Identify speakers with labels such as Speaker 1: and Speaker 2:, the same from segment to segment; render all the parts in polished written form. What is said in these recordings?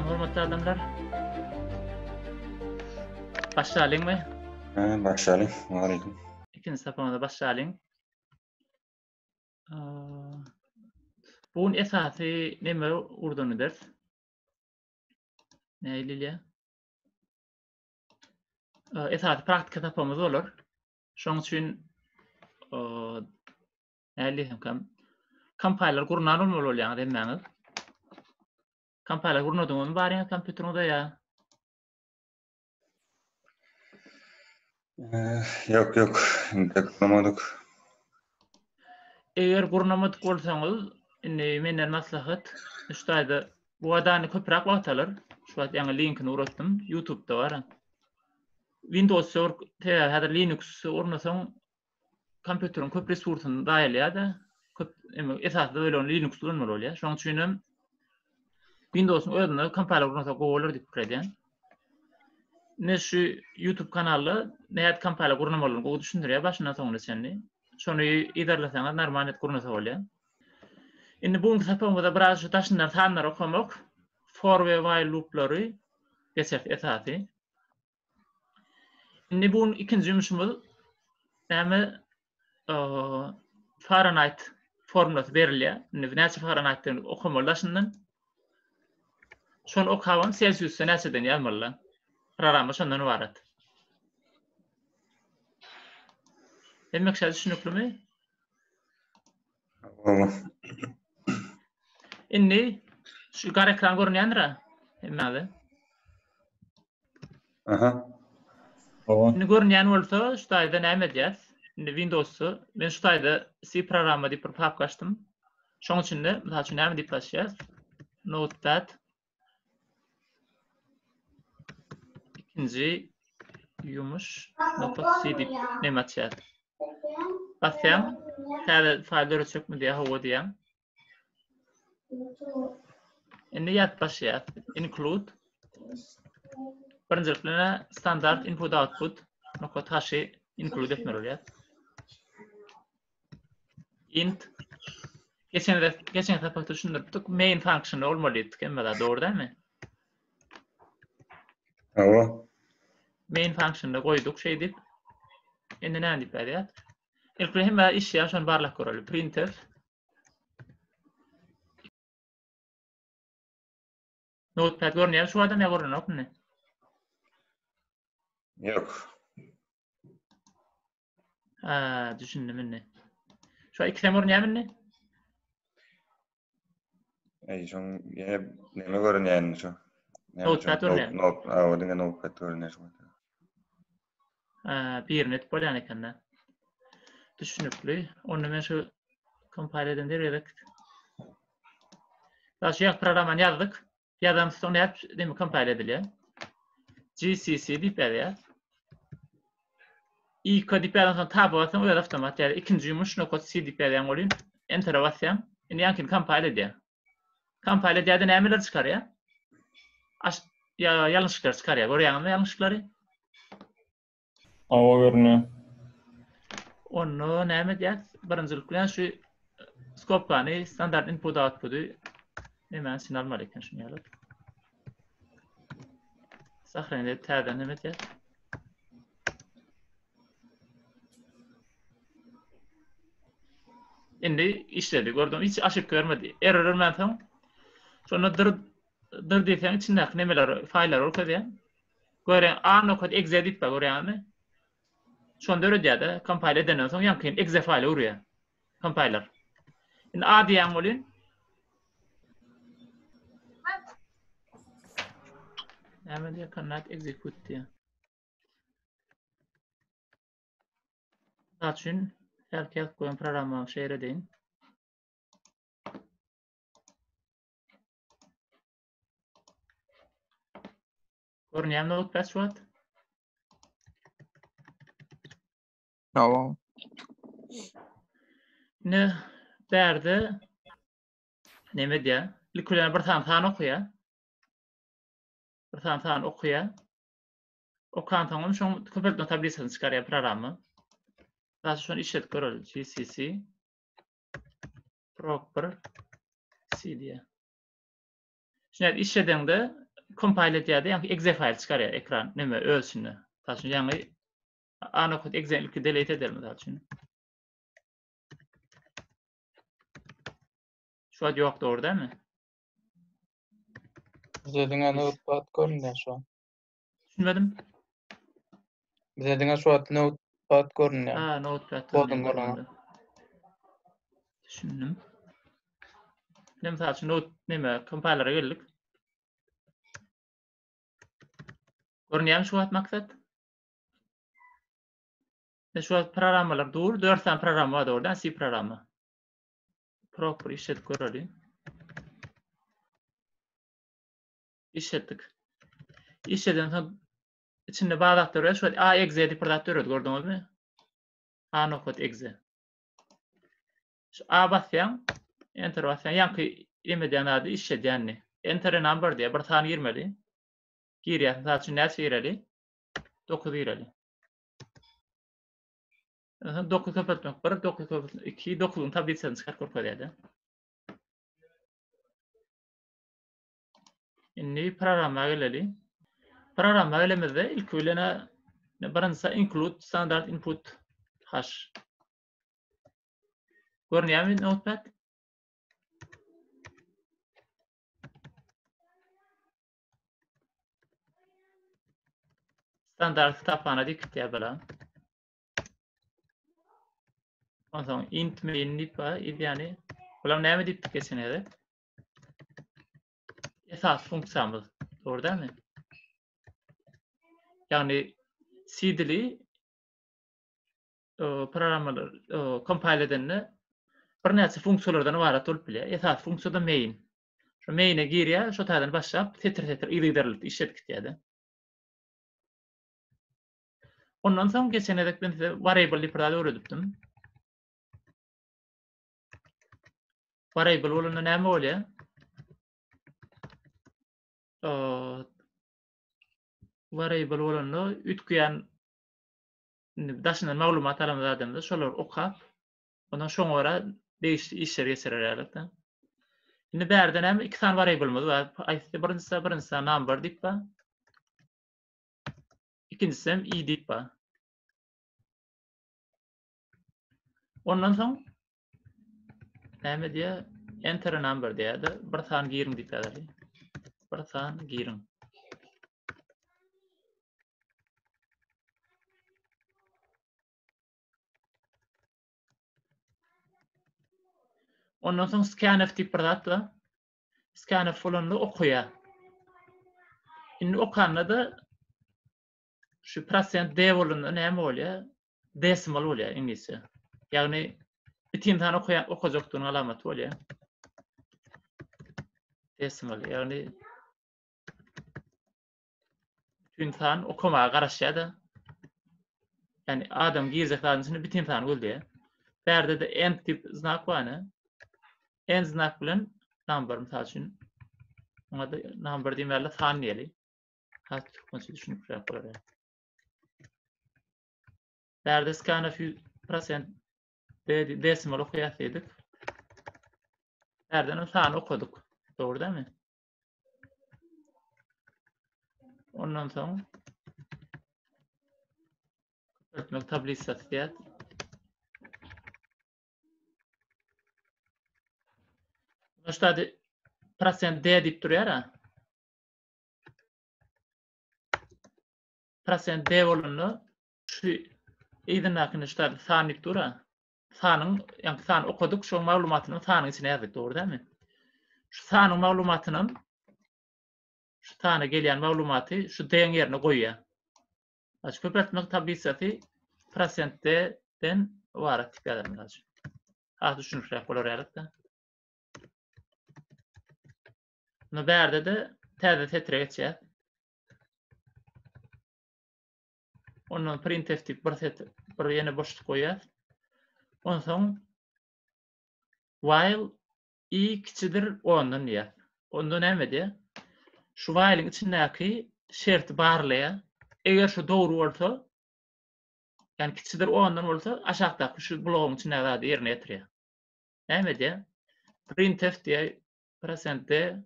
Speaker 1: Salam hormatly adamlar. Başlalyňmy?
Speaker 2: Hä, başlalyň. Waleýkim.
Speaker 1: Ikinji sapagymyza başlalyň. Bu gün esasy neme ugurdan ederis? Nähili Esasy praktika sapagymyz bolar. Şonuň üçin nähili diýsemkäm, kompayler gurnan bolmaly bolýaňyz hemmäňiz. Kompayler gurnadyňyzmy baryňyz kompýuteriňizde ýa?
Speaker 2: Ýok, ýok, entek gurnamadyk.
Speaker 1: Eger gurnamadyk bolsaňyz, indi menden maslahat, şu taýda bu adany köpräk wagt alar. Şu wagt ýaňy linkini ugratdym, YouTube-da bar. Windows Server sebäbi häzir Linux gurnasaň kompýuteriň köp resursyny zaýalaýar-da, köp esasy bölegini Linux ulanmaly bolýar. Şonuň üçin hem Windowsyň özünde kompýuter gurnasa gowy bolar diýip pikir edýän. Ine şu YouTube kanalda nädip kompýuter gurnamalydygyny gowy düşündirýär başyndan soňuna çenli. Şony yzarlasaňyz normal edip gurnasa bolýar. Indi bu günki sapagymyzda biraz şu daşyndan sanlary okamak, for we while looplary geçeris esasy. Indi bu ikinji ýumuşymyz näme Fahrenheit formulasy berilýär. Indi näçe Fahrenheitdigini okamaly daşyndan. Şony okabam Celsiusda näçeden ýazmaly. Programma şondan ybarat. Hemme kişä düşüniklimi? Indi şu gara ekran görünýändir-ä hemmäňize.
Speaker 2: Aha.
Speaker 1: Owa. Indi görünýän bolsa şu taýda näme edýäs? Indi Windowsda men şu taýda C programma diýip bir papka açdym. Şoň içinde mysal üçin näme diýip başlaýas? Notepad ikinji ýumuş nokta C diýip näme açýas? Basýaň, täze faýl döretjekmi diýýär, hawa diýýäň. Indi ýazyp başlaýas. Include Birinjilik bilen standart input output nokat haşy include etmeli bolýar. Int Geçen geçen sapakda düşündiripdik. Main function olmaly diýdik. Hemme zat dogry dälmi?
Speaker 2: Hawa.
Speaker 1: Main functionda goýduk şeýdip. Indi näme diýip ýazýar? Ilk bilen hemme işleýär, şony barlap göreli. Printf Notepad görünýär şu adam ýa görünenok indi?
Speaker 2: Ýok.
Speaker 1: Ha, düşündim indi. Şu ikisem görünýärmi indi?
Speaker 2: Eý, şoň ýene näme görünýär indi şu?
Speaker 1: Notepad görünýär.
Speaker 2: Not, awa diňe notepad görünýär şu.
Speaker 1: Ha, birini edip bolýan ekende. Düşünikli. Onda men şu compile eden bir gezek. Daha şu ýak programmany ýazdyk. Ýazan soň nädip demek compile edilýär? GCC diýip ýazýar. IK diýip ýazan soň tab bassaň öz awtomat ýa ikinji ýumuş nokat C diýip ýazýaň welin Enter-e basýaň. Indi ýaňkyny compile edýär. Compile edýär-de nämeler çykarýar? Aş ýa ýalňyşlyklar çykarýar. Görýäňizmi ýalňyşlyklary?
Speaker 3: Hawa görünýär.
Speaker 1: Onda näme edýäs? Birinjilik bilen şu skopkany standart input output-y nämäni içine almaly eken şuny ýaly. Sahrenit edip täzeden näme edýäs? Indi işledi. Gördüň, hiç aşyp görmedi. Error bermänsoň, şonda dyr dyr diýseň içindäki nemeler, faýllary görkezýär. Görýän a nokat exe diýip bar, görýäňizmi? Şony döredýär-de, kompile edenden soň ýaňky exe faýla öwürýär. Compiler. Indi a diýýän welin Näme diýýär? Cannot execute diýýär. Mysal üçin, hälki ýazyp goýan programmamy şeýle edeýin. Görünýärmi notepad şu wagt?
Speaker 3: Tamam.
Speaker 1: Ine, bärde näme edýär? Ilki bilen bir sany san okaýar. Bir sany san okaýar. Okansoňam şoň köpeltme tablisasyny çykarýar programma. Daha şony işledip göreli. GCC proper C diýýär. Şeýle işledeňde compile edýär-de, ýaňky exe faýl çykarýar ekran neme öz içinde. Mysal üçin ýaňy A nokat exe ilki delete edelim mysal üçin. Şu wagt ýok dogry dälmi?
Speaker 3: Bize diňe notepad görünýär şu an.
Speaker 1: Düşünmedim.
Speaker 3: Bize diňe şu wagt notepad görünýär.
Speaker 1: Ha, notepad.
Speaker 3: Koduň bolany.
Speaker 1: Düşündim. Ne mysal üçin note neme kompilere geldik. Görünýärmi şu wagt maksat? Ne şu wagt programmalar dur, 4 sany programma bar dogrudan C programma. Proper işledip göreli. Işletdik. Işleden soň içinde bar zat döredi. Şu A exe diýip bir zat döredi, gördüňizmi? A nokat exe. Şu A basýaň, enter basýaň, ýaňky em edýän zady işledýänini. Enter a number diýýär, bir san girmeli. Girýär, mysal üçin näçe gireli? 9 gireli. 9 köpeltmek 1, 9 köpeltmek 2, 9-yň tablisasyny çykaryp görkezýär-de. Indi programma geleli. Programma gelemizde ilki bilen birinjisi include standard input hash. Görünýärmi notepad? Standart kitaphana diýip gitýär bula. Onsoň int main diýip bar, ýany bulam näme diýipdik geçen gezek? Esas funksiýamyz, dogry dälmi? Ýagny C dili programmalar compile edende birnäçe funksiýalardan ybarat bolup bilýär. Esasy funksiýa-da main. Şu main-e girýär, şo taýdan başlap setir-setir yzygiderlilikde işledip gitýär-de. Ondan soň geçen gezek men size variable diýip bir zat öwredipdim. Variable bolanda näme bolýar? Variable bolanda üýtgeýän indi daşyndan maglumat alan zadymyzda şolary okap, ondan şoňa görä degişli işleri geçirer ýaly-da. Indi bärde näme iki sany variable'ymyz bar. Aýtdy birinjisi birinjisi number diýip bar. Ikinjisi hem i diýip bar. Ondan soň näme diýýär? Enter a number diýýär-de, bir san giriň diýip ýazaly. Bir san giriň. Ondan soň scanf diýip bir zat bar. Scanf bolanda okaýar. Indi okanda-da şu prosent D bolanda näme bolýar? Decimal bolýar iňlisçe. Ýagny bitin san okaýan okajakdygynyň alamaty bolýar. Decimal, ýagny Bütün san okamaga garaşýar-da. Ýagny adam girjek zadyň içinde bitin sany gözleýär. Bärde-de end diýip znak bar ine. End znak bilen number mysal üçin. Muňa da number diýmäli san diýeli. Has türkmençe düşünikliräk bolar. Bärde scanf 100% decimal okaýas diýdik. Bärden sany okadyk. Dogry dälmi? Ondan soň köpeltmek tablisasy diýýär. Başda prosent D diýip durýar ha. Prosent D bolanda şu yzyndakyny şu san diýip dur ha. Sanyň, ýagny san okadyk, şoň maglumatyny sanyň içine ýazdyk, dogry dälmi? Şu sanyň maglumatynam şu sana gelýän maglumaty şu D-iň ýerine goýýar. Aç köpeltmek tablisasy prosent D-den ybarat diýip ýazaryn mysal üçin. Has düşünişräk bolar ýaly-da. Bunda bärde-de täze setire geçýär. Ondan printf diýip bir set bir ýene boşluk goýýas. Onsoň while i kiçidir 10-dan diýýär. Onda näme edýär? Şu while-iň içindäki şerti barlaýar. Eger şu dogry bolsa, ýagny kiçidir 10-dan bolsa, aşakdaky şu blogyň içindäki zady ýerine ýetirýär. Näme edýär? Printf diýýär, prosent d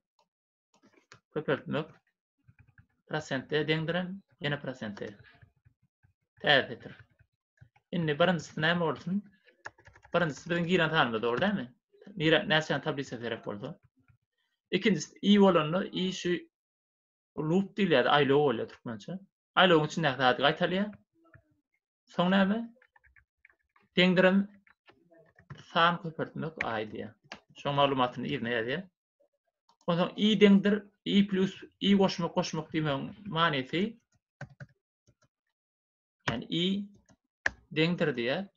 Speaker 1: köpeltmek. Prosent D deňdirem, ýene prosent D. Täze setir. Indi birinjisi näme bolsun? Birinjisi biziň giren sanymyz dogry dälmi? Nire näçe tablisa gerek bolsa. Ikinjisi i bolanda i şu loop diýilýär, aýlaw bolýar türkmençe. Aýlawyň içindäki zady gaýtalýar. Soň näme? Deňdirem san köpeltmek i diýýär. Şoň maglumatyny yzyna ýazýar. Onsoň i deňdir i plus i goşmak goşmak diýmegiň manysy ýani i deňdir diýýär.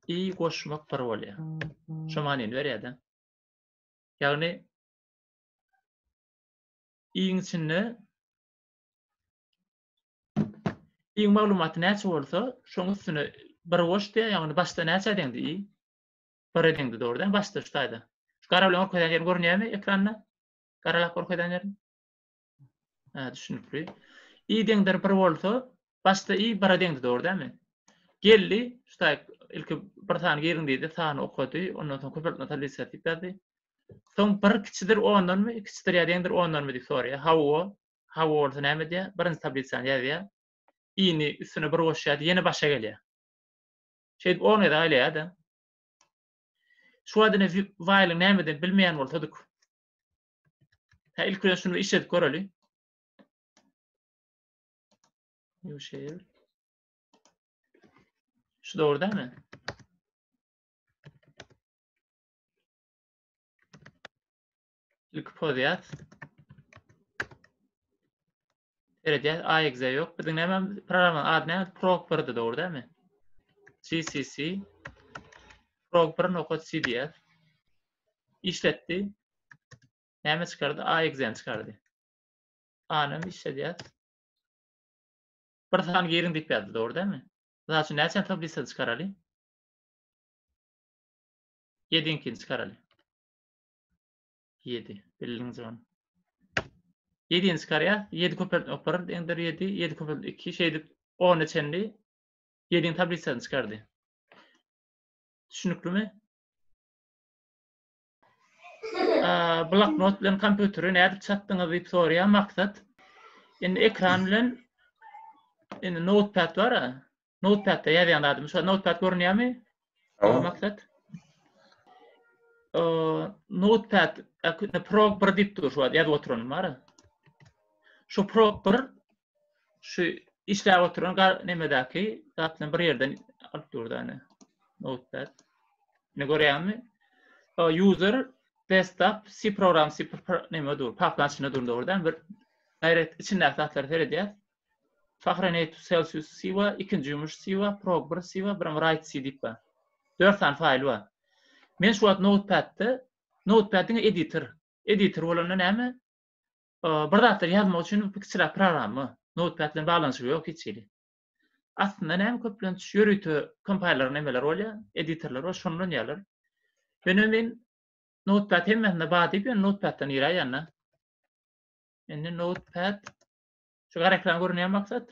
Speaker 1: I goşmak bir bolýar. Şo manyny berýär-de. Ýagny iň içinde iň maglumaty näçe bolsa, şoň üstüne bir goş diýýär, ýagny başda näçä deňdi i? Bire deňdi dogry däl, başda şu taýda. Şu gara bilen görkezýän ýerim görünýärmi ekranda? Garalap görkezýän ýerim? Hä, düşünikli. I deňdir 1 bolsa, başda i 1-e deňdi dogry dälmi? Geldi, şu taý ilki bir sany giriň diýdi, sany okady, ondan soň köpeltme tablisasy diýip ýazdy. Soň bir kiçidir ondanmy, kiçidir ýa deňdir ondanmy diýip soraýar. Hawa, hawa bolsa näme edýär? Birinji tablisany ýazýar. I-ni üstüne bir goşýar, ýene başa gelýär. Şeýdip 10 gezek aýlaýar-da. Şu wagt ine while-yň nämeden bilmeýän bolsadyk. Hä ilki bilen şuny işledip göreli. New share. Şu dogry dälmi? Ilki pozýas. Seredýäs, A exe ýok. Biziň näme programmanyň ady näme? Prog 1-di, dogry dälmi? GCC prog 1 nokat C diýýäs. Işletdi. Näme çykardy? A exe-ni çykardy. A-ny işledýäs. Bir san giriň diýip ýazdy, dogry dälmi? Mysal üçin näçe tablisa çykaraly? 7-iňkini çykaraly. 7. Bildiňiz ony. 7-ni çykarýas. 7 köpeltmek 1 deňdir 7. 7 köpeltmek 2. Şeýdip 10-a çenli 7-iň tablisasyny çykardy. Düşüniklimi? Bloknot bilen kompýuteri nädip çatdyňyz diýip soraýar Maksat. Indi ekran bilen indi notepad bar-a. Notepadda ýazýan zadym. Şu notepad görünýärmi? Hawa. Maksat. Notepad prog 1 diýip dur şu wagt ýazyp oturanym bar. Şu prog 1 şu işläp oturan nemedäki zat bilen bir ýerden alyp dur da ine. Notepad. Ne görýäňmi? User desktop C program C neme dur. Papkanyň içinde dur dogry däl. Bir direct içindäki zatlary seredýär. Fahrenheit to Celsius C bar, ikinji ýumuş C bar, prog 1 C bar, birem write C diýip bar. 4 sany faýl bar. Men şu wagt Notepad-de, Notepad diňe editor. Editor bolanda näme? Bir zatlar ýazmak üçin bir kiçiräk programma. Notepad bilen baglanyşygy ýok hiç hili. Aslynda näme köplenç ýörite kompayler nemeler bolýar, editorlar bar, şony ulanýarlar. Ýöne men Notepad hemmesinde bar diýip, ýöne Notepad-dan giräýýän-de. Indi Notepad Şu gara ekran görünýär maksat.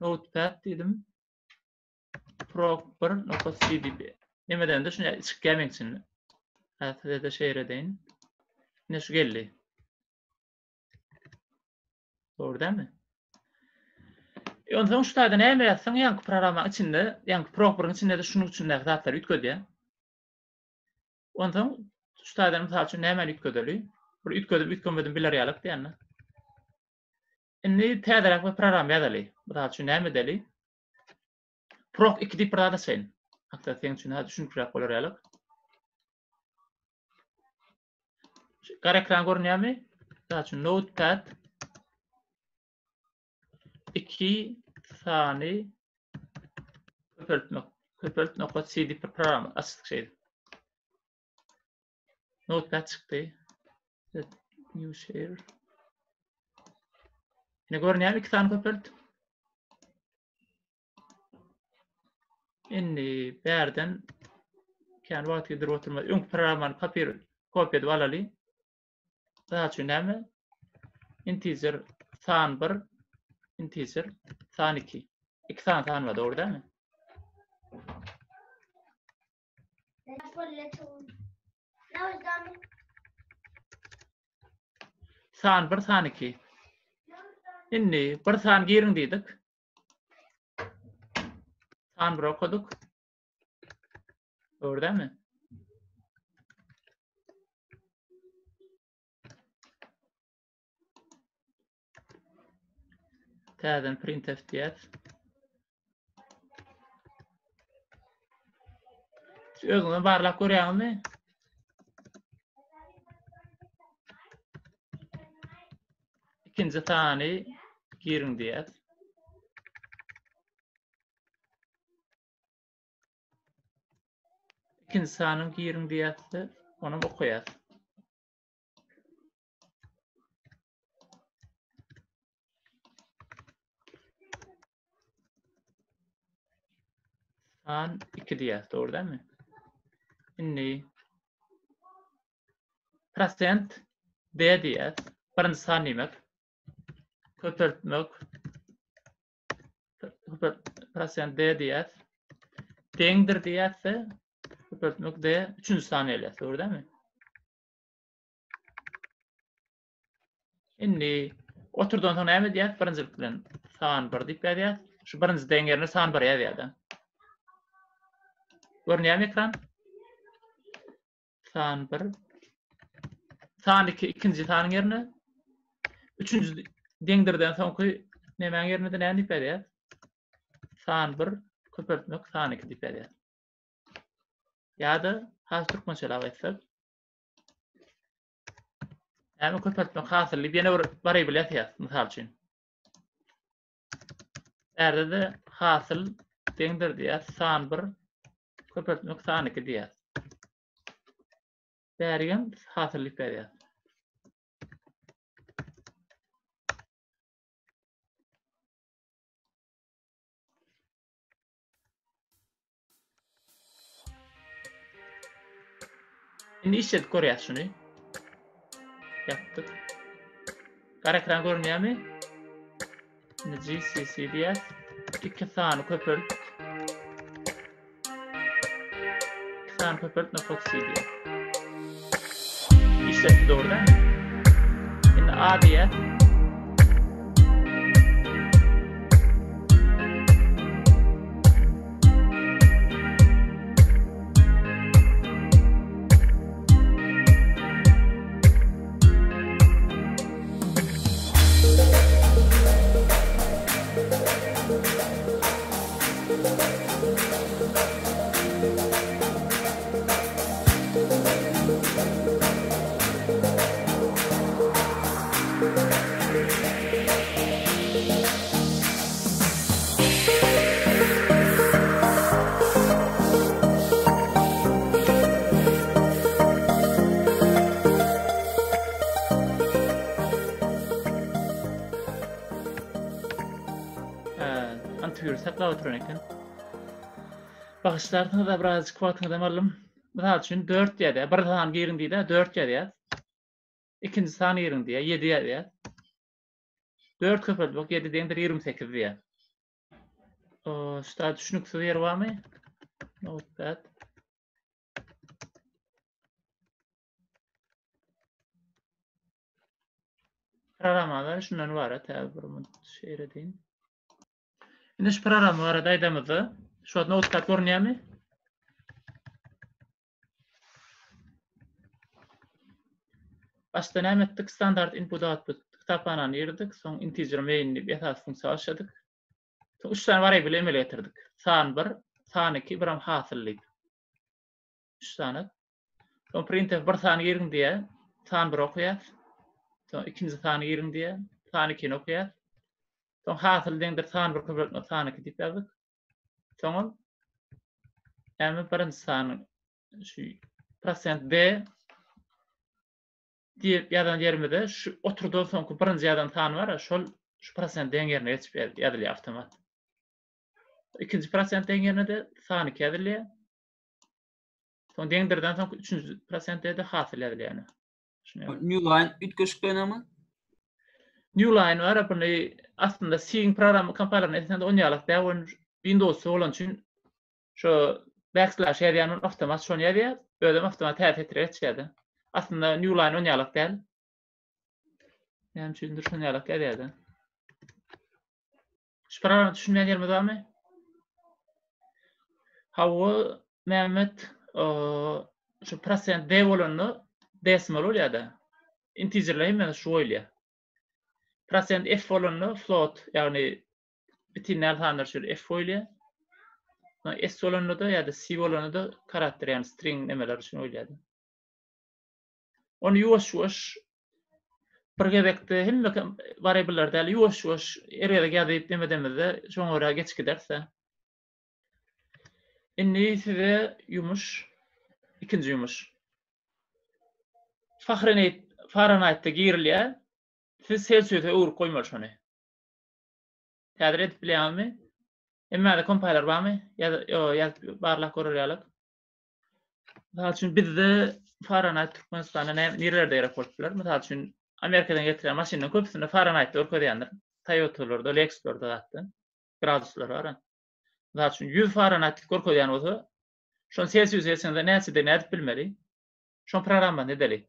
Speaker 1: Notepad diýdim. Prog 1 nokta cdb. Nemeden de şunu çykýar meň içinde. Ha size de şeýle edeýin. Ine şu geldi. Dogry dälmi? E onsoň şu taýda näme ýazsaň, ýaňky programmanyň içinde, ýaňky prog 1-iň içinde de şunuň içindäki zatlary üýtgedýär. Onsoň şu taýdan mysal üçin nämäni üýtgedeli? Bir üýtgedip üýtgemedim biler ýalyk diýende. Indi täzeräk bir program ýazaly. Mysal üçin näme edeli? Prog 2 diýip bir zat açaýyn. Hatda seň üçin ha düşünikliräk bolar ýalyk. Gara ekran görünýärmi? Mysal üçin Notepad 2 sany köpeltmek köpelt nokat C diýip bir programma açdyk şeýdip. Notepad çykdy. New share. Ne görünýär 2 sany köpelt. Indi bärden kän wagt gidirip oturma. Öňki programmany papir kopýa edip alaly. Mysal üçin näme? Integer san 1, integer san 2. 2 sany san bar, dogry dälmi? San 1, san 2. Indi bir san giriň diýdik. San bir okadyk. Dogry dälmi? Täzeden printf diýýäs. Özüňizem barlap görýäňizmi? Ikinji sany giriň diýýäs. Ikinji sanyň giriň diýýäs-de, ony okaýas. San 2 diýýäs, dogry dälmi? Indi prosent D diýýäs. Birinji san diýmek. Köpeltmek prosent D diýýäs. Deňdir diýýäs-de, köpeltmek D üçünji san gelýär, dogry dälmi? Indi oturdan soň näme edýäs? Birinjilik bilen san 1 diýip ýazýas. Şu birinji deň ýerine san 1 ýazýar-da. Görünýärmi ekran? San 1. San 2 ikinji sanyň ýerine. Üçünji deňdirden soňky nämäň ýerine de näme diýip ýazýas? San 1 köpeltmek san 2 diýip ýazýas. Ýa-da has türkmençeläp aýtsak, Näme köpeltmek hasyl diýip ýene bir variable ýazýas, mysal üçin. Bärde-de hasyl deňdir diýýäs, san 1 köpeltmek san 2 diýýäs. Bärigem hasyl diýip ýazýas. Indi işledip görýäs şuny. Ýapdyk. Gara ekran görünýärmi? Indi GCC diýýäs. 2 sany köpelt. 2 sany köpelt nokta C diýýäs. Işletdi dogry dälmi? Indi A diýýäs. Antivirus saklap oturan eken. Bagyşlarsyňyz da birazajyk wagtyňyzam aldym. Mysal üçin 4 ýazýar. Bir san giriň diýdi, 4 ýazýar. Ikinji san giriň diýýär, 7 ýazýar. 4 köpeltmek 7 deňdir 28 diýýär. Şuda düşnüksiz ýeri barmy? Notepad. Programmalar şundan ibarat. Häzir bir minut şeýle deýin. Indi şu programma barada aýdamyzda, şu wagt notepad görünýärmi? Başda näme etdik? Standart input output kitaphanany girdik, soň integer main diýip esasy funksiýa başladyk. Soň 3 sany variable emele getirdik. San 1, san 2, biram hasyl diýip. 3 sany. Soň printf bir sany giriň diýýär. San 1 okaýar. Soň ikinji sany giriň diýýär. San 2-ni okaýar. Soň hasyl deňdir san 1 köpeltmek san 2 diýip ýazdyk. Soňam näme birinji sanyň şu prosent B diýip ýazan ýerimizde şu oturdan soňky birinji ýazan san bar, şol şu prosent deň ýerine geçip ýazylýar awtomat. Ikinji prosent deň ýerine de san 2 ýazylýar. Soň deňdirden soňky üçünji prosent de hasyl ýazylýar ýene.
Speaker 3: New line üýtgeşik dönemi?
Speaker 1: New line bar, buny aslynda C-iň programma kompailerini etseň on ýalak däl, ony Windows bolan üçin şu backslash ýazýan ol awtomat şony ýazýar, özem awtomat täze setire geçýär-de. Aslynda new line on ýalak däl. Näme üçindir şony ýalak ýazýar-da. Şu programma düşünmeýän ýerimiz barmy? Hawa, Mehmet, şu prosent D bolanda decimal bolýar-da. Integerler hemmesi şu goýulýar. Prosent F bolanda float, ýagny bitin däl sanlar üçin F goýulýar. S bolanda-da ýa-da C bolanda-da karakter, ýagny string nemeler üçin goýulýar. Ony ýuwaş-ýuwaş bir gezekde hemme variable'lar däl, ýuwaş-ýuwaş her gezek ýazyp demedemizde şoňa görä geçip gideris-de. Indi size ýumuş, ikinji ýumuş. Fahrenheit, Fahrenheitde girilýär. Siz Celsius'e öwrüp goýmaly şony. Häzir edip bilýäňizmi? Hemmäde kompiler barmy? Ýazyp barlap görer ýalyk. Mysal üçin bizde Fahrenheit Türkmenistanda näme nirelerde gerek bolup biler? Mysal üçin Amerikadan getirýän maşynlaryň köpüsinde Fahrenheit görkezýändir. Toyota-larda, Lexus-larda zatda graduslar bar. Mysal üçin 100 Fahrenheit görkezýän bolsa, şony Celsius geçende näçede nädip bilmeli? Şoň programmasyny edeli.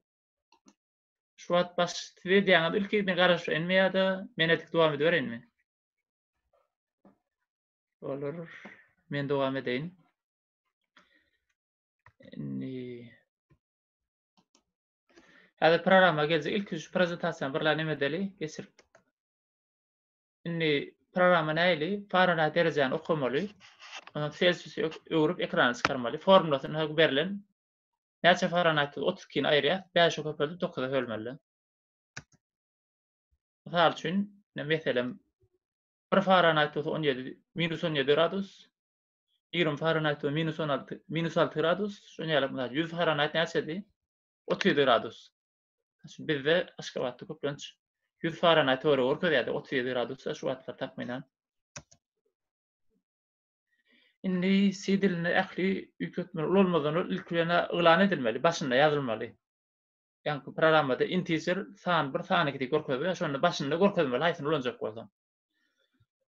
Speaker 1: Şu wagt baş siz edýäňiz ilki men garaşaýynmy ýa-da men edip dowam edibereyinmi? Bolar. Men dowam edeýin. Indi Häzir programma geljek. Ilki şu prezentasiýany birla neme edeli, geçirip. Indi programma nähili? Fahrenheit derejäni okamaly. Ondan Celsius öwrüp ekrana çykarmaly. Formulasyny berlen. Näçe Fahrenheit 32-ni aýyrýar. 5-e köpeldip 9-a bölmeli. Mysal üçin, meselem 1 Fahrenheit bolsa 17 minus 17 gradus, 20 Fahrenheit we minus 16, minus 6 gradus. Şonuň ýaly, mysal 100 Fahrenheit näçedi? 37 gradus. Şimdi bizde Aşgabatda köplenç 100 Fahrenheit töweregi görkezýärdi, 37 gradus şu wagtlar takmynan. Indi C dilinde ähli üýtgetmeler ulanmazdan ozal ilki bilen yglan edilmeli, başynda ýazylmaly. Ýaňky programmada integer san 1 san 2 diýip görkezýär, şonda başynda görkezmeli haýsyny ulanjak bolsaň.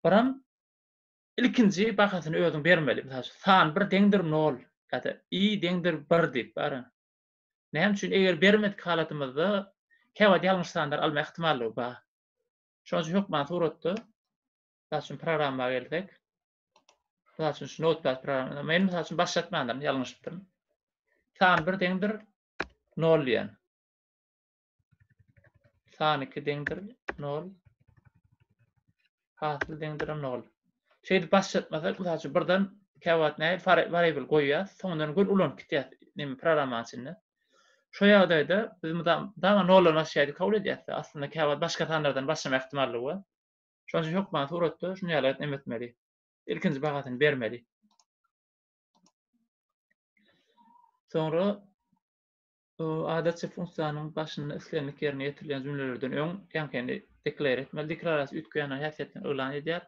Speaker 1: Biram Ilkinji bahasyny özüň bermeli. Mysal üçin, san bir deňdir nol ýa-da i deňdir bir diýip bar. Näme üçin? Eger bermedik halatymyzda käwagt ýalňyş sanlar alma ähtimallygy bar. Şonuň üçin hökman suratda, mysal üçin, programma gelsek, mysal üçin, şu Notepad programma, men mysal üçin başlatmandyryn, ýalňyşypdyryn. San bir deňdir nol diýen. San 2 deňdir 0. Hasyl deňdir 0. Şeýdip başlatmasak, mysal üçin birden käwagt näme variable goýýas, soňundan gön ulanyp gitýäs, näme programmanyň içinde. Şo ýagdaýda biz mydama noldan başlaýar diýip kabul edýäs. Aslynda käwagt başga sanlardan başlama ähtimallygy bar. Şonuň üçin hökman suratda şuny ýaly näme etmeli? Ilkinji bahasyny bermeli. Soňra Adatça funksiýanyň başynda islendik ýerine ýetirilýän jümlelerden öň ýaňkyny declare etmeli. Deklarasiýa üýtgeýänler häsiýetini yglan edýär.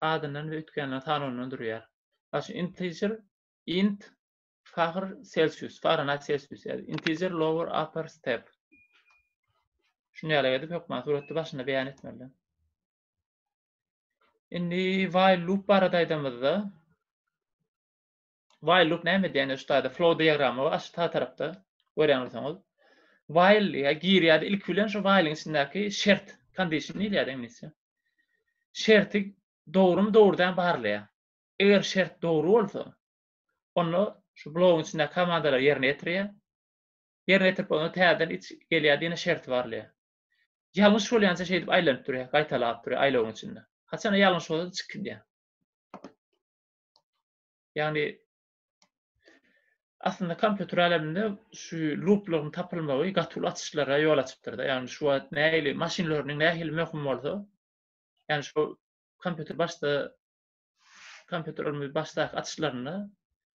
Speaker 1: Adyndan we üýtgeýänleriň sanawyndan durýar. Başga integer int fahr celsius, Fahrenheit celsius ýa integer lower upper step. Şuny ýaly edip hökman suratda başynda beýan etmeli. Indi while loop barada aýdamyzda While loop näme edýär? Ine şu taýda flow diagramma bar, aşak sag tarapda görýän bolsaňyz. While ýa girýär ilki bilen şu while-iň içindäki şert, condition diýilýär iňlisçe. Şerti dogrumy dogry däl barlaýar. Eger şert dogry bolsa, onda şu blogyň içindäki komandalary ýerine ýetirýär. Ýerine ýetirip bolanda täzeden iç gelýär ýene şerti barlaýar. Ýalňyş bolýança şeýdip aýlanyp durýar, gaýtalap durýar aýlawyň içinde. Haçanda ýalňyş bolsa çykyp gidýär. Ýagny aslynda kompýuter äleminde şu looplaryň tapylmagy gaty uly açyşlara ýol açypdyr-da. Ýagny şu wagt nähili machine learning nähili möhüm bolsa, ýagny şu kompýuter başda kompýuter ylmy başdaky açyşlarynda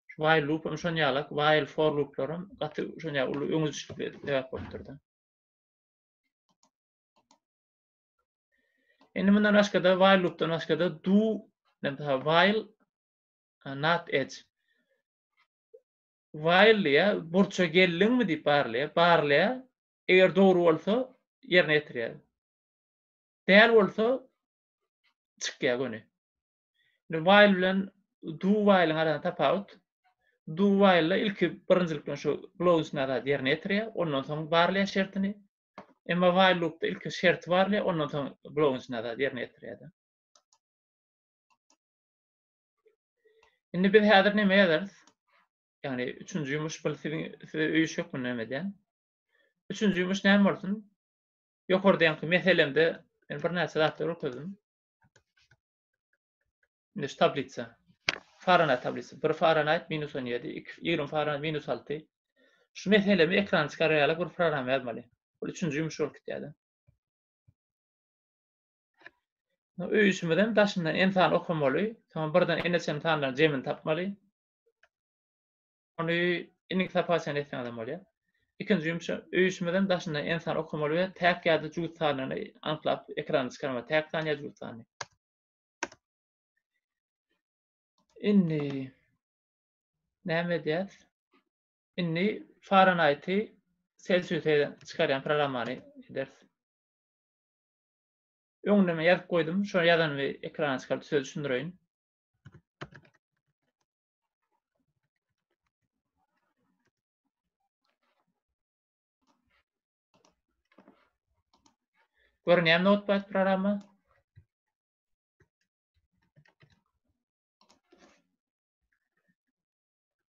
Speaker 1: şu while loop hem şon ýalak, while for looplar hem gaty şon ýaly uly öňe düşüşlikli sebäp bolupdyr-da. Indi mundan başga-da while loopdan başga-da do while not edge. While diýýär, burça geldiňmi diýip barlaýar. Barlaýar. Eger dogry bolsa ýerine ýetirýär. Däl bolsa çykýar göni. Indi while bilen do while-iň arasynda tapawut. Do while-da ilki birinjilik bilen şu blogyň içindäki zady ýerine ýetirýär, ondan soň barlaýar şertini. Emma while loopda ilki şerti barlaýar, ondan soň blogyň içindäki zady ýerine ýetirýär. Indi biz häzir näme ýazarys? Ýagny üçünji ýumuş bu siziň size öý işi hökmünde näme edýän. Üçünji ýumuş näme bolsun? Ýokarda ýaňky meselemde men birnäçe zatlar görkezdim. Indi şu tablitsa. Fahrenheit tablitsy. 1 Fahrenheit minus 17, 2, 20 Fahrenheit minus 6. Şu meselemi ekrana çykarar ýaly bir programma ýazmaly. Bu üçünji ýumuş bolup gitýär. Öý işimizem daşyndan n sany okamaly, soň birden n çenli sanlaryň jemini tapmaly. Ony indiki sapar çenli etseňizem bolýar. Ikinji ýumuş öý işimizem daşyndan n sany okamaly we täk ýa-da jübüt sanlaryny anyklap ekrana çykarmaly. Täk san ýa jübüt sany. Indi näme edýäs? Indi Fahrenheiti Celsiuse çykarýan programmany ederis. Öňünde men ýazyp goýdum. Şo ýazanymy ekrana çykaryp size düşündireýin. Görünýär Notepad programma.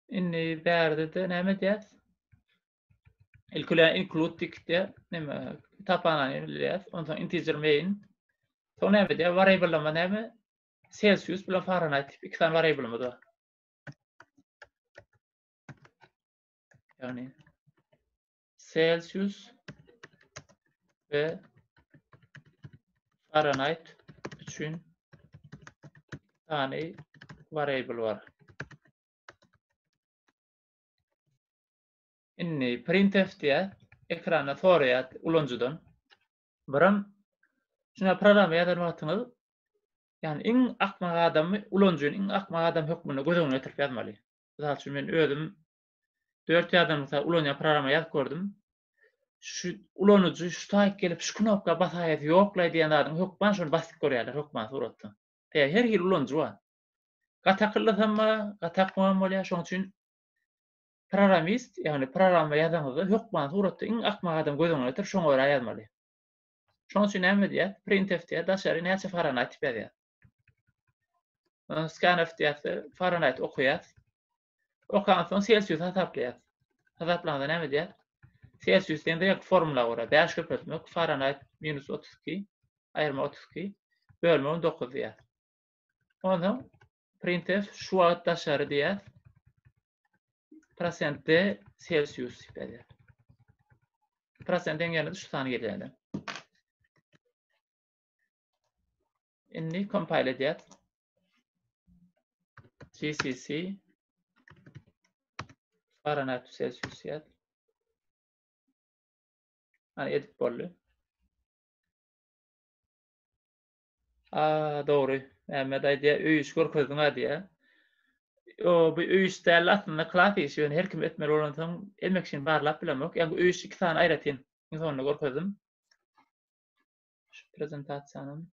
Speaker 1: Indi bärde-de näme edýäs? Ilki bilen include dikde näme kitaphanany bilýäs. Onsoň integer main. Soň näme edýär? Variable'lama näme? Celsius bilen Fahrenheit diýip iki sany variable'ymyz bar. Ýagny Celsius we Fahrenheit üçin sany variable bar. Indi printf diýýär, ekranda soraýar ulanyjydan. Biram şuna programma ýazan wagtyňyz ýagny iň akmak adamy ulanyjyny iň akmak adam hökmünde göz öňüne getirip ýazmaly. Mysal üçin men özüm 4 ýadan mysal ulanýan programma ýazyp gördüm. Şu ulanyjy şu taýyk gelip şu knopka basaýasy ýoklaý diýen zadyň hökman şony basyp görýärler hökman suratda. Her hili ulanyjy bar. Gaty akyllysam bar, gaty akmagam bolýar. Şonuň üçin Programmist, ýagny programma ýazaňyzda hökman suratda iň akmak adam göz öňüne getirip şoňa görä ýazmaly. Şonuň üçin näme edýär? Printf diýýär, daşary näçe Fahrenheit diýip ýazýar. Scanf diýýär, Fahrenheit okaýar. Okan soň Celsius hasaplaýar. Hasaplanda näme edýär? Celsius diýen direkt formula görä 5 köpeltmek Fahrenheit minus 32 aýyrma 32 bölme 19 diýýär. Onsoň printf şu wagt daşary diýýär. Prosent D Celsius diýip ýazýar. Prosent deň şu sany gelýär. Indi compile edýär. GCC Fahrenheit Celsius diýýär. Hani edip boldy. A, dogry. Mämmet aýdýar, öý işi görkezdiň-ä diýýär. O, bu öý işi däl aslynda klas işi, ýöne her kim etmeli bolansoň, hemme kişini barlap bilemok. Ýa bu öý işi iki sany aýratyn. Iň soňunda görkezdim. Şu prezentasiýany.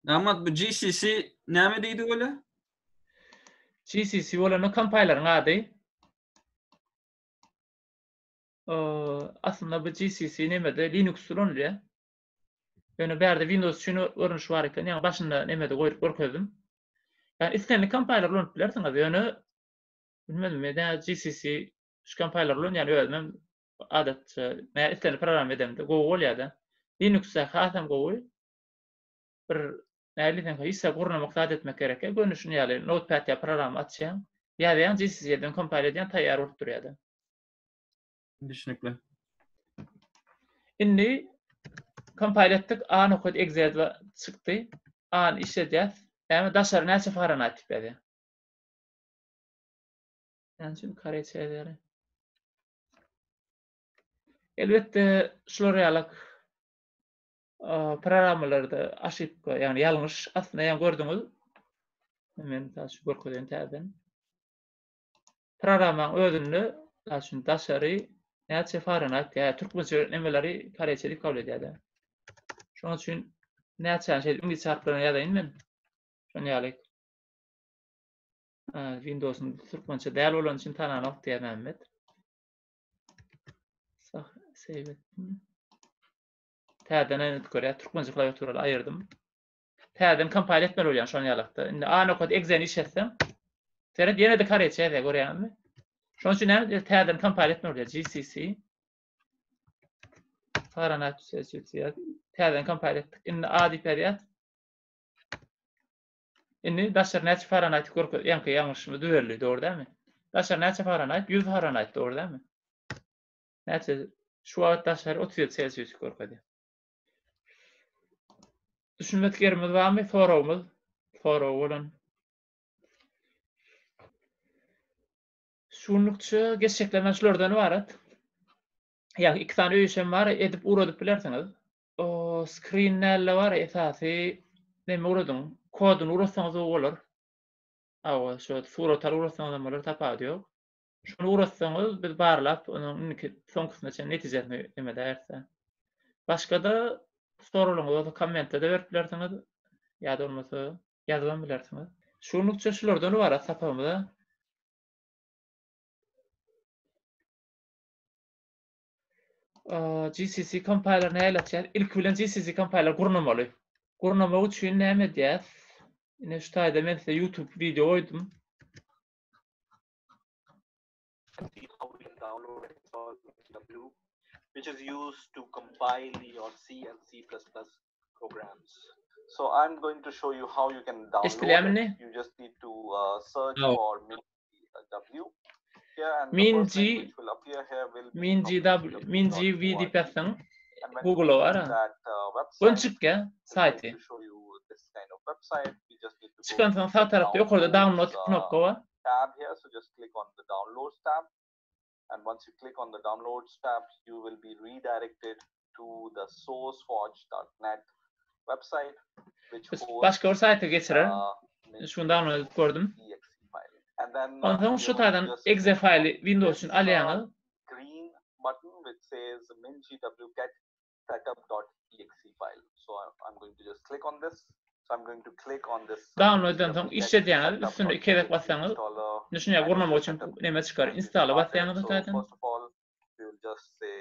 Speaker 3: Damat bu GCC näme diýdi öyle?
Speaker 1: GCC bolanda kompileriň ady. Aslynda bu GCC nemede Linux ulanylýar. Ýöne bärde Windows üçin görnüşi bar eken. Ýagny başynda nemede goýup görkezdim. Ýagny islendik kompayler ulanyp bilersiňiz. Ýöne bilmedim, men GCC şu kompayler ulanýan özüm hem adatça men islendik programma edemde gowy bolýar-da. Linuxda has hem gowy. Bir näle diýseň, hiç zat gurnamak zat etmek gerek. Göni şuny ýaly Notepad ýa programma açýaň, ýazýaň GCC-den kompayl edýäň, taýýar bolup durýar-da.
Speaker 3: Düşnükli.
Speaker 1: Indi compile etdik. A nokat exe çykdy. A-ny işledýäs. Näme daşary näçe Fahrenheit diýip ýazýar. Näme üçin koreýçe ýazýar? Elbetde şular ýaly programmalarda aşypka, ýagny ýalňyş aslynda ýa gördüňiz. Men şu görkezeýin täzeden. Programmaň özünde, mysal üçin, daşary näçe Fahrenheit ýa türkmençe nemeleri koreýçe diýip kabul edýär-de. Şonuň üçin näçäni şeýdip iňlis harplaryny ýazaýyn men. Şonuň ýaly. Windows-yň türkmençe däl bolany üçin tananok diýýär Mämmet. Sah, save etdim. Täzeden edip görýär. Türkmençe klawiaturany aýyrdym. Täzeden compile etmeli bolýan şonuň ýalakda. Indi A nokat exe-ni işletsem, seret ýene-de koreýçe ýazýar, görýäňizmi? Şonuň üçin näme edýär? Täzeden compile etmeli bolýar. GCC Fahrenheit Celsius ýaz. Täzeden compile etdik. Indi A diýip ýazýas. Indi daşary näçe Fahrenheit görkez, ýaňky ýalňyşymyz düzeldi, dogry dälmi? Daşary näçe Fahrenheit? 100 Fahrenheit, dogry dälmi? Näçe? Şu wagt daşary 37 Celsius görkezýär. Düşünmedik ýerimiz barmy? Soragymyz? Soragy bolan. Şunlukça geçjeklerden şulardan ybarat. Ýa iki sany öý işem bar, edip ugradyp bilersiňiz. O screen nälle bar, esasy neme ugradyň? Koduny ugratsaňyz gowy bolar. Awa, şu surat alyp ugratsaňyz hem bolar, tapawudy ýok. Şony ugratsaňyz biz barlap, onuň indiki soňkusyna çenli netijesini neme edäris. Başga-da soraglaryňyz bolsa kommentde-de berip bilersiňiz, ýa-da bolmasa ýazybam bilersiňiz. Şunlukça şulardan ybarat sapagymyza. GCC compiler nähili açýar? Ilki bilen GCC compiler gurnamaly. Gurnamak üçin näme edýäs? Ine şu taýda men size YouTube wideo goýdum.
Speaker 4: which is used to compile your C and C++ programs. So I'm going to show you how you can download
Speaker 1: Eşidilýärmi
Speaker 4: it.
Speaker 1: indi?
Speaker 4: You just need to uh, search
Speaker 3: No.
Speaker 4: for MinGW here and the
Speaker 1: Min
Speaker 4: first link
Speaker 1: G-
Speaker 4: which will appear here will be
Speaker 1: Min
Speaker 4: from
Speaker 1: GW Min GV diýip
Speaker 4: mingw.org.
Speaker 1: ýazsaň
Speaker 4: And when you
Speaker 1: Google-a
Speaker 4: click
Speaker 1: bar.
Speaker 4: that uh,
Speaker 1: Ön
Speaker 4: website,
Speaker 1: çykýar
Speaker 4: it's going
Speaker 1: saýty.
Speaker 4: to show you this kind of website. You just need to go
Speaker 1: Çykansoň
Speaker 4: to
Speaker 1: sag
Speaker 4: the
Speaker 1: tarapda ýokarda
Speaker 4: downloads
Speaker 1: download
Speaker 4: uh,
Speaker 1: knopka bar.
Speaker 4: tab here. So just click on the downloads tab. And once you click on the downloads tab, you will be redirected to the sourceforge.net website, which
Speaker 1: Biz
Speaker 4: hosts
Speaker 1: Başga bir saýta geçirer.
Speaker 4: uh,
Speaker 1: Şuny download edip gördüm.
Speaker 4: .exe file. And then uh,
Speaker 1: Onsoň şu
Speaker 4: you
Speaker 1: taýdan
Speaker 4: just
Speaker 1: exe
Speaker 4: click on
Speaker 1: faýly Windows
Speaker 4: this
Speaker 1: üçin
Speaker 4: uh,
Speaker 1: alýaňyz.
Speaker 4: green button which says mingwget setup.exe file. So I- I'm going to just click on this. So I'm going to click on this uh,
Speaker 1: Download edensoň
Speaker 4: mingwget
Speaker 1: işledýäňiz, üstüne iki gezek
Speaker 4: setup.exe
Speaker 1: bassaňyz,
Speaker 4: installer
Speaker 1: indi şuny
Speaker 4: and
Speaker 1: gurnamak
Speaker 4: it's
Speaker 1: üçin
Speaker 4: setup
Speaker 1: neme çykar?
Speaker 4: and we
Speaker 1: Installa
Speaker 4: started.
Speaker 1: basýaňyz
Speaker 4: So
Speaker 1: taýdan.
Speaker 4: first of all, we will just say,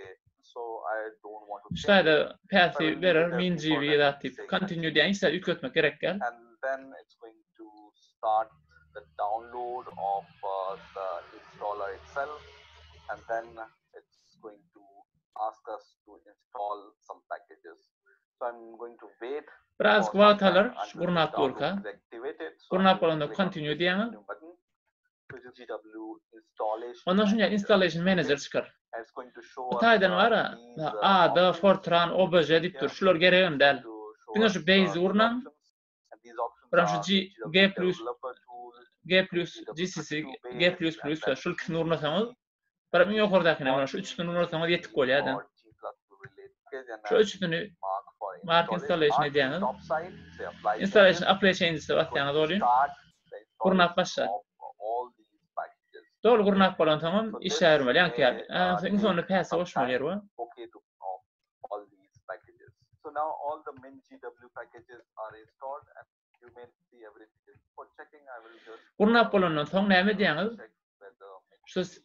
Speaker 4: so I don't want to
Speaker 1: Şu
Speaker 4: change it.
Speaker 1: taýda
Speaker 4: So I
Speaker 1: päsi
Speaker 4: will leave
Speaker 1: berer
Speaker 4: it as
Speaker 1: min
Speaker 4: default
Speaker 1: GV
Speaker 4: and
Speaker 1: zat diýip
Speaker 4: say
Speaker 1: continue
Speaker 4: continue.
Speaker 1: diýen hiç zat üýtgetmek gerek däl.
Speaker 4: And then it's going to start the download of uh, the installer itself. And then it's going to ask us to install some packages. So I'm going to wait
Speaker 1: Biraz
Speaker 4: for some
Speaker 1: wagt
Speaker 4: time
Speaker 1: alar şu
Speaker 4: until this
Speaker 1: gurnap
Speaker 4: download
Speaker 1: durka.
Speaker 4: is activated. So I'm
Speaker 1: Gurnap
Speaker 4: going to
Speaker 1: bolanda
Speaker 4: click on
Speaker 1: continue
Speaker 4: this
Speaker 1: diýeňiz.
Speaker 4: continue button, which is GW installation
Speaker 1: Ondan şuny
Speaker 4: manager.
Speaker 1: installation
Speaker 4: Okay.
Speaker 1: manager çykar.
Speaker 4: And it's going to show
Speaker 1: Bu
Speaker 4: us
Speaker 1: taýdan
Speaker 4: uh,
Speaker 1: bar ha,
Speaker 4: these uh,
Speaker 1: A, D,
Speaker 4: options
Speaker 1: Fortran, OBJ diýip dur.
Speaker 4: here.
Speaker 1: Şular geregem
Speaker 4: It's
Speaker 1: däl.
Speaker 4: going to show
Speaker 1: Diňe
Speaker 4: us
Speaker 1: şu
Speaker 4: uh,
Speaker 1: base
Speaker 4: these
Speaker 1: gurnaň.
Speaker 4: options. And these options
Speaker 1: Biram şu
Speaker 4: are
Speaker 1: G, G
Speaker 4: GW
Speaker 1: plus,
Speaker 4: developer tool,
Speaker 1: G plus, GCC,
Speaker 4: GW32
Speaker 1: G plus
Speaker 4: based, and
Speaker 1: plus
Speaker 4: then
Speaker 1: we şul ikisini gurnasaňyz,
Speaker 4: GCC
Speaker 1: biram iň ýokardakyny mana şu
Speaker 4: 40
Speaker 1: üçüsini gurnasaňyz ýetik bolýar-da.
Speaker 4: or G plus related package and
Speaker 1: Şu
Speaker 4: I'm
Speaker 1: üçüsini
Speaker 4: mark for
Speaker 1: mark
Speaker 4: installation.
Speaker 1: installation
Speaker 4: Mark the
Speaker 1: edýäňiz.
Speaker 4: top side, say apply
Speaker 1: Installation
Speaker 4: changes.
Speaker 1: apply changes
Speaker 4: It's going
Speaker 1: basýaňyz
Speaker 4: to
Speaker 1: bolýar.
Speaker 4: start the
Speaker 1: Gurnap
Speaker 4: installation
Speaker 1: başlar.
Speaker 4: of all these packages.
Speaker 1: Doly
Speaker 4: Okay.
Speaker 1: gurnap bolansoňam
Speaker 4: So this
Speaker 1: işläbermeli ýaňky ýaly.
Speaker 4: may uh,
Speaker 1: Iň
Speaker 4: take
Speaker 1: soňunda päsi
Speaker 4: some
Speaker 1: goşmaly
Speaker 4: time.
Speaker 1: ýeri bar.
Speaker 4: Okay to of all these packages. So now all the MinGW packages are installed and you may see everything. is- For checking, I will just
Speaker 1: Gurnap
Speaker 4: uh,
Speaker 1: bolandan soň näme edýäňiz?
Speaker 4: check whether
Speaker 1: Şu
Speaker 4: MinGW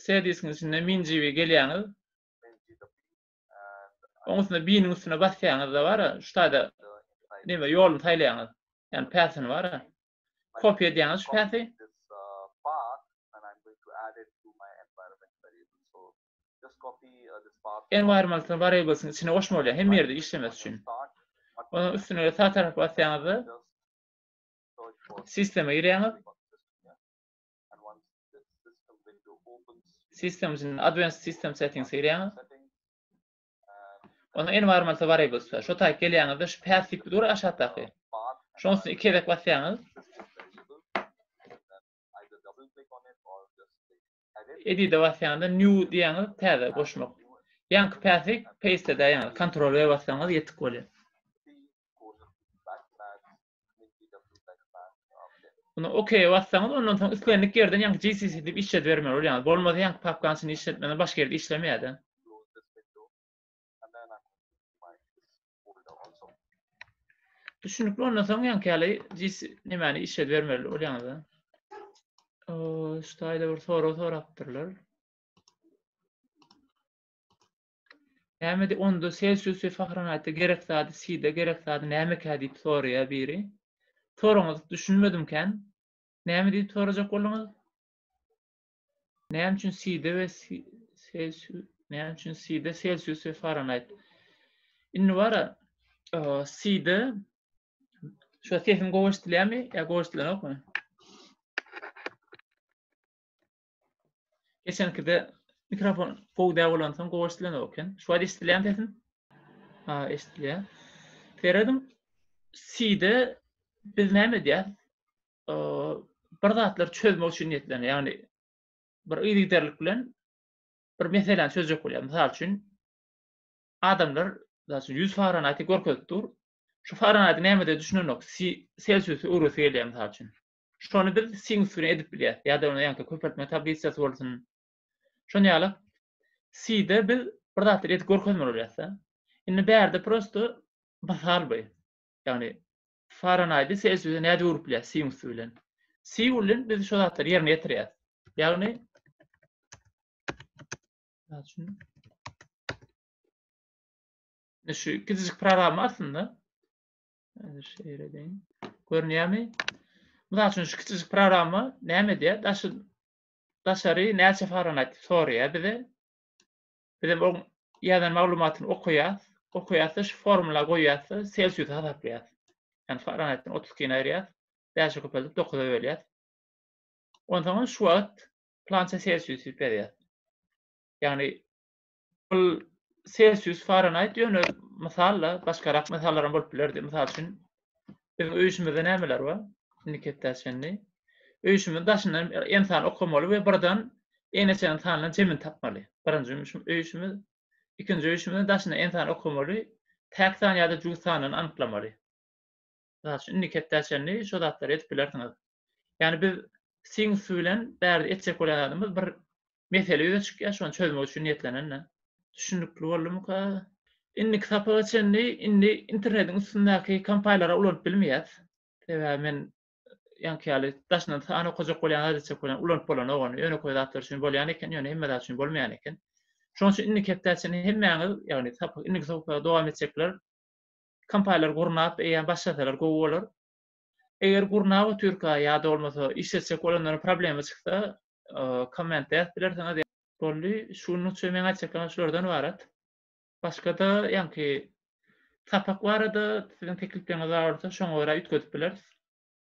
Speaker 1: C diskiň içinde MinGW gelýäňiz.
Speaker 4: MinGW and I
Speaker 1: Oň üstüne biniň üstüne basýaňyz da bar, şu taýda
Speaker 4: the inside
Speaker 1: neme ýoluny saýlaýaňyz. Ýani päsini bar.
Speaker 4: I'm
Speaker 1: Kopýa
Speaker 4: going to
Speaker 1: edýäňiz şu
Speaker 4: copy
Speaker 1: päsi.
Speaker 4: this uh, path and I'm going to add it to my environment variable. So just copy uh, this path from
Speaker 1: Environmental variables'ın içine goşmaly hem
Speaker 4: right
Speaker 1: ýerde
Speaker 4: click
Speaker 1: işlemesi
Speaker 4: on your
Speaker 1: üçin.
Speaker 4: start button
Speaker 1: Onuň üstüne sag tarapa basýaňyzda
Speaker 4: and just search for
Speaker 1: sisteme girýäňiz.
Speaker 4: click on system here. And once this system window opens, you
Speaker 1: System içinde Advanced System Settings girýäňiz.
Speaker 4: settings and
Speaker 1: Onuň environmental variables bar. Şu taýy gelýäňizde şu path diýip dur aşakdaky.
Speaker 4: path and
Speaker 1: Şonuň üstüne iki gezek basýaňyz.
Speaker 4: system variable and then either double click on it or just click edit.
Speaker 1: Edit'e basýaňyzda new diýýäňiz täze goşmak. Ýaňky path'i paste edýäňiz. Ctrl V bassaňyz ýetik bolýar.
Speaker 4: C colon backslash mingw backslash uh,
Speaker 1: Bunu OK bassaňyz ondan soň islendik ýerden ýaňky GCC diýip işlet bermeli bolýaňyz. Bolmasa ýaňky papkanyň içinde işletmeden başga ýerde işlemeýär-de.
Speaker 4: close this window and then I'm going to my this folder also.
Speaker 1: Düşünükli ondan soň ýaňky ýaly GC nemäni işlet bermeli bolýaňyz. O, şu taýda bir sorag sorapdyrlar. Näme diýip onda Selsius we Fahrenheitde gerek zady C-de gerek zady nämekä diýip soraýar biri. Soragyňyzy düşünmedim kän. Näme diýip sorajak bolduňyz? Näme üçin C-de we Selsius näme üçin C-de Selsius we Fahrenheit? Indi bara C-de şu sesim gowy eşidilýärmi ýa gowy eşidilenokmy? Geçenkide mikrofon gowy däl bolansoň gowy eşidilenok eken. Şu wagt eşidilýärmi sesim? Ha, eşidilýär. Serediň, C-de biz näme edýäs? Bir zatlary çözmek üçin niýetlenen, ýagny bir yzygiderlik bilen bir meseläni çözjek bolýar. Mysal üçin, adamlar, mysal üçin, 100 Fahrenheiti görkezip dur. Şu Fahrenheiti nämede düşünenok? Selsiusy öwresi gelýär, mysal üçin. Şony biz sinus bilen edip bilýäris. Ýa-da ony ýaňky köpeltme tablisasy bolsun. Şony ýaly C-de biz bir zatlary edip görkezmeli bolýarys-da. Indi bärde prosto mysal bu. Ýagny Fahrenheiti Celsiuse nädip öwrüp bilýäris sinus bilen. C bilen biz şu zatlary ýerine ýetirýäris. Ýagny şu kiçijik programma aslynda Häzir şeýle edeýin. Görünýärmi? Mysal üçin şu kiçijik programma näme edýär? Daşy daşary näçe Fahrenheit diýip soraýar bize. Bizem oň ýazan maglumatyny okaýas. Okaýas-da şu formula goýýas-da Selsiusy hasaplaýas. Ýagny Fahrenheitden 32-ni aýyrýas. 5-e köpeldip 9-a bölýäs. Onsoň şu wagt plança Selsius diýip ýazýas. Ýagny Ol Selsius, Fahrenheit ýöne mysal-da, başgarak mysallaram bolup bilerdi. Mysal üçin, biziň öýüşimizde nämeler bar? Indiki hepdä çenli. Öýüşimiziň daşyndan n sany okamaly we birden n çenli sanlaryň jemini tapmaly. Birinji öýüşimiz. Ikinji öýüşimizde daşyndan n sany okamaly, täk san ýa-da jübüt sanyny anyklamaly. Mysal üçin, indiki hepdä çenli şo zatlary edip bilersiňiz. Ýagny biz sinus bilen bärde etjek bolýan zadymyz bir mesele ýüze çykýar, şony çözmek üçin niýetlenen-de. Düşünikli boldumyka? Indiki sapaga çenli indi internetiň üstündäki kompaýlary ulanyp bilmeýäs. Sebäbi men ýaňky ýaly daşyndan san okajak bolýan, zat etjek bolýan, ulanyp bolanok ony. Ýönekeý zatlar üçin bolýan eken, ýöne hemme zat üçin bolmaýan eken. Şonuň üçin indiki hepdä çenli hemmäňiz, ýagny sapak indiki sapaga dowam etjekler kompaýler gurnap eýýäm başlasalar gowy bolar. Eger gurnap otyrka ýa-da bolmasa işletjek bolanlaryň problema çyksa, kommentde ýazyp bilersiňiz. Boldy. Şu günlükçe meň aýtjaklarym şulardan ybarat. Başga-da ýaňky sapak barada siziň teklipleriňiz bar bolsa, şoňa görä üýtgedip bileris.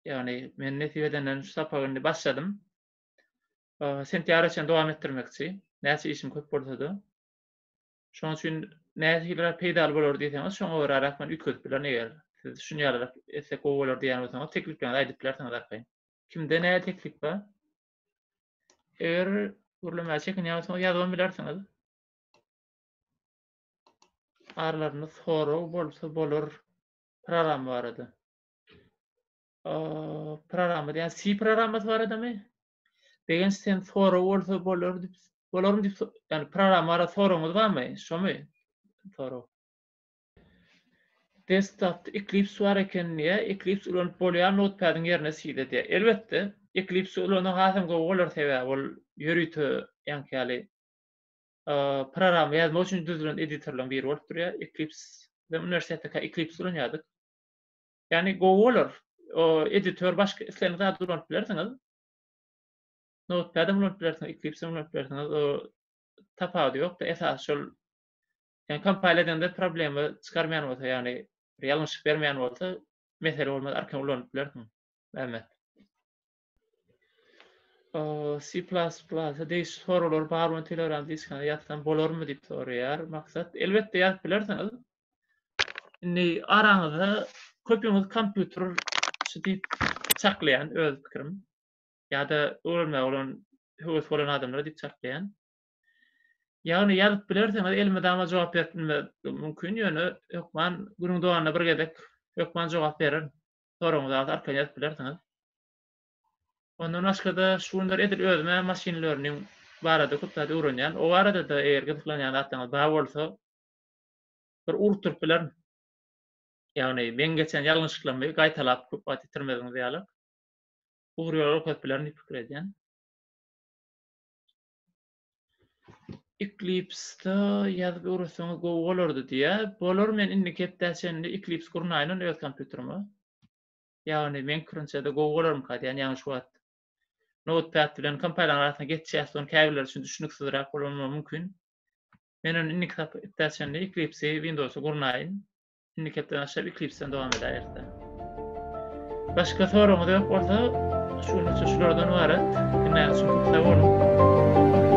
Speaker 1: Ýagny men nesip edenden şu sapagy indi başladym. Sentýabra çenli dowam etdirmekçi. Näçe işim köp bolsa-da. Şonuň üçin nähiliräk peýdaly bolar diýseňiz, şoňa göräräk men üýtgedip bilerin eger siz şuny ýalyrak etsek gowy bolar diýýän bolsaňyz, teklipleriňizi aýdyp bilersiňiz arkaýyn. Kimde nähili teklip bar? Eger gürlemäge çekinýän bolsaňyz ýazybam bilersiňiz. Aralarynda sorag bolsa bolar programma barada. Programma diýen C programmasy baradamy? Begenç sen sorag bolsa bolar diýip, bolarmy diýip, ýani programma barada soragyňyz barmy? Şomy? Sorag. Desktopda Eclipse bar eken diýýär. Eclipse ulanyp bolýar Notepad-yň ýerine C-de diýýär. Elbetde, Eclipse ulansaň hasam gowy bolar sebäbi ol ýörite ýaňky ýaly programma ýazmak üçin düzülen editorlaryň biri bolup durýar. Eclipse, biz uniwersitetde Eclipse ulanýardyk. Ýagny gowy bolar. O editor başga islendik zady ulanyp bilersiňiz. Notepad-am ulanyp bilersiňiz, Eclipse-em ulanyp bilersiňiz. O tapawudy ýok-da, esasy şol ýagny kompile edende problema çykarmaýan bolsa, ýagny bir ýalňyşlyk bermeýän bolsa, mesele bolmaz, arkaýyn ulanyp bilersiň. Mehmet. C++-a degişli soraglar bar bolan Telegram diskine ýazsam bolarmy diýip soraýar Maksat. Elbetde ýazyp bilersiňiz. Indi araňyzda köpüňiz kompýuterçi diýip çaklaýan öz pikirim. Ýa-da öwrenmäge bolan höwes bolan adamlar diýip çaklaýan. Ýagny ýazyp bilersiňiz, elmydama jogap berip bilmezligim mümkin, ýöne hökman günüň dowamynda bir gezek hökman jogap bererin. Soragyňyzy alsa arkaýyn ýazyp bilersiňiz. Ondan başga-da şu günler edil özüm-ä machine learning barada köp zat öwrenýän. O barada-da eger gyzyklanýan zatlaryňyz bar bolsa bir urutdyryp bilerin. Ýagny meň geçen ýalňyşlyklarymy gaýtalap köp wagt ýitirmeziňiz ýaly ugur ýol görkezip bilerin diýip pikir edýän. Eclipse-de ýazyp öwretseňiz gowy bolardy diýýär. Bolar men indiki hepdä çenli Eclipse gurnaýyn ony öz kompýuterime. Ýagny meň pikirimçe-de gowy bolarmyka diýýän, ýagny şu wagt Notepad bilen kompileriň arasynda geçýäs, ony käbirleri üçin düşnüksizräk bolmagy mümkin. Men ony indiki hepdä çenli Eclipse-i Windows-a gurnaýyn. Indiki hepdeden başlap Eclipse-den dowam edäýeris-de. Başga soragyňyz ýok bolsa, şu günlükçe şulardan ybarat. Diňläniňiz üçin köp sag boluň.